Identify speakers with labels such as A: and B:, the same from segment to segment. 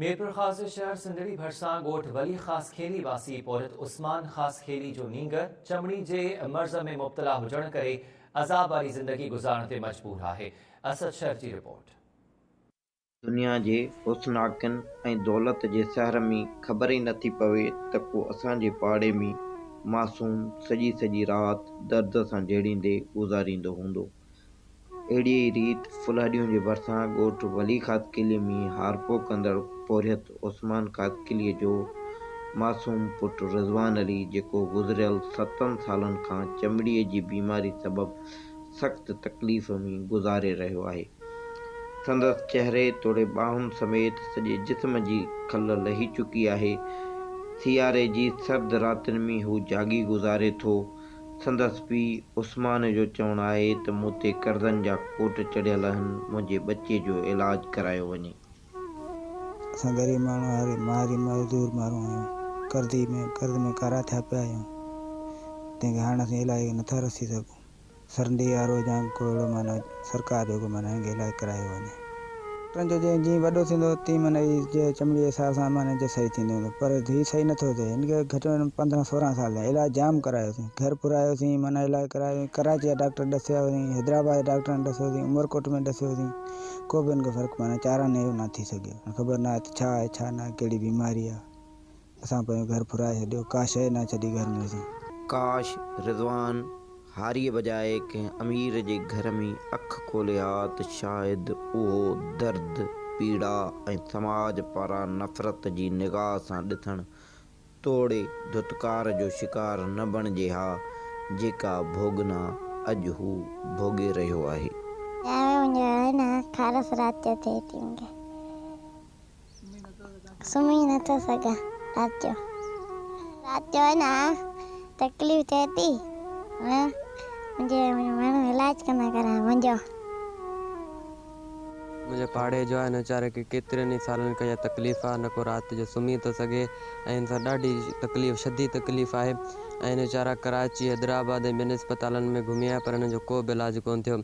A: ميرپورخاص جي شهر سنڌڙي ڀرسان ڳوٺ ولي خاصخيلي واسي پورهيت عثمان خاصخيلي جو نينگر چمڙي جي مرض ۾ مبتلا هجڻ ڪري عذاب واري زندگي گذارڻ تي مجبور آهي، اسد شر جي رپورٽ.
B: دنيا جي حسناڪين ۽ دولت جي سحر ۾ خبر ئي نٿي پوي ته ڪو اسان جي پاڙي ۾ معصوم سڄي سڄي رات درد سان جهيڙيندي گذاريندو هوندو. اهڙيء ئي ريت ڦلهڏيون جي ڀرسان ڳوٺ ولي خاصخيلي ۾ هارپو ڪندڙ پورهيت عثمان خاصخيليء جو معصوم پٽ رضوان علي جيڪو گذريل ستن سالن کان چمڙيء جي بيماري سبب سخت تڪليف ۾ گذاري رهيو آهي. سندس چهري توڙي ٻانهن سميت سڄي جسم جي کل لهي چڪي آهي. سياري جي سرد راتين ۾ هو جاڳي گذاري ٿو. سندس پيء عثمان جو چوڻ آهي ته مون تي قرضن جا ڪوٽ چڙهيل آهن، منهنجي ٻچي جو علاج ڪرايو وڃي.
C: اسان غريب ماڻهو هاري مهاري مزدور ماڻهو آهيون، قرضي ۾ قرض ۾ ڪارا ٿيا پيا آهيون، تنهن کي هاڻ اسين علاج کي نٿا رسي سگهون. سرندي وارو يا ڪو اهڙو معنيٰ سرڪار جو ڪو معنيٰ هن کي علاج ڪرايو وڃي. ٽن جو جيئن جيئن وڏو ٿيندو تيئن معنيٰ هي جي چمڙي جي حساب سان معنيٰ جي صحيح ٿيندو ويندو پر هي صحيح نٿو ٿئي هن کي گهٽ ۾ گهٽ 15 16 سال ٿيا علاج جام ڪرايوسين گهر ڦرايوسين معنيٰ علاج ڪرايوسين ڪراچي جا ڊاڪٽر ڏسياسين حيدرآباد جا ڊاڪٽرن ڏسيوسين عمرڪوٽ ۾ ڏسيوسين ڪو به هن کي فرق معنيٰ چارا نه نه ٿي سگهيو خبر نه آهي ته ڇا آهي ڇا نه آهي ڪهڙي بيماري آهي اسان پنهنجو گهر ڦرائي ڇڏيو ڪا شيء نه ڇڏي گهر ۾ اسين.
B: ڪاش رضوان هاريء بجاء ڪنهن امير جي گهر ۾ اک کولي ها ته شايد اهو درد، پيڙا ۽ سماج پاران نفرت جي نگاهه سان ڏسڻ توڙي ڌتڪار جو شڪار نه بڻجي ها، جيڪا ڀوڳنا اڄ هو ڀوڳي رهيو آهي.
D: ڄاوي منهنجو آهي نه خارس رات جو ٿئي ٿي مونکي. سمهي نه ٿو سگهان رات جو. رات جو آهي نه تڪليف ٿئي ٿي منهنجي ماڻهو علاج ڪندا ڪرائن منهنجو.
E: منهنجي پاڙي جو آهي ان ويچاري کي ڪيترن ئي سالن کان اها تڪليف آهي نه ڪو رات جو سمهي ٿو سگهي ۽ هن سان ڏاڍي تڪليف شديد تڪليف آهي ۽ هن ويچارا ڪراچي حيدرآباد ۽ ٻين اسپتالن ۾ گهمي آيا پر هنن جو ڪو به علاج ڪونه ٿيو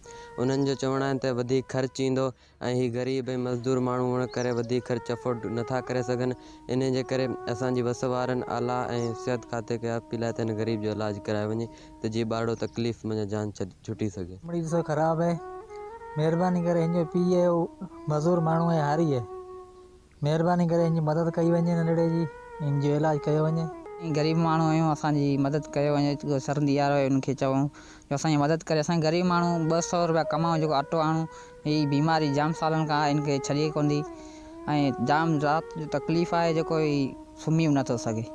E: انهن جو چوڻ آهي ته وڌيڪ خرچ ايندو ۽ هي غريب ۽ مزدور ماڻهو هئڻ ڪري وڌيڪ خرچ افورڊ نٿا ڪري سگهن انهي جي ڪري اسان جي وس وارن اعليٰ ۽ صحت کاتي کي اپيل آهي ته هن غريب جو علاج ڪرايو وڃي ته جيئن ٻارڙو تڪليف منجهان جان ڇٽي سگهي.
F: چمڙي ڏسو خراب اهي مهرباني ڪري هن جو پيء اهي مزور ماڻهو اهي هاري اهي مهرباني ڪري هن جي مدد ڪئي وڃي ننڍڙي جي هن جو علاج ڪيو وڃي.
G: غريب ماڻهو آهيون اسان جي مدد ڪيو وڃي جيڪو سرندي وارو آهي ان کي چئون جو اسان جي مدد ڪري اسان غريب ماڻهو 200 روپيا ڪمائون جيڪو اٽو آڻون هي بيماري جام سالن کان آهي ان کي ڇڏي ڪون ٿي ۽ جام رات جو تڪليف آهي جيڪو هي سمهي به نٿو سگهي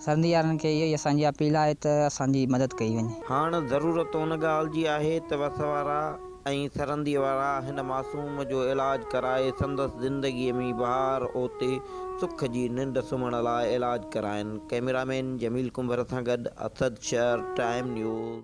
G: سرندي وارن کي اهو ئي اسان جي اپيل آهي ته اسان جي مدد ڪئي وڃي.
B: هاڻ ضرورت ان ڳالهه جي آهي ته وس وارا ۽ سرنديء وارا هن معصوم جو علاج ڪرائي سندس زندگيء ۾ بهار اوتي سک جي ننڊ سمهڻ لاء علاج ڪرائين. ڪئميرا مين جميل ڪنڀر سان گڏ اسد شر، ٽائيم نيوز.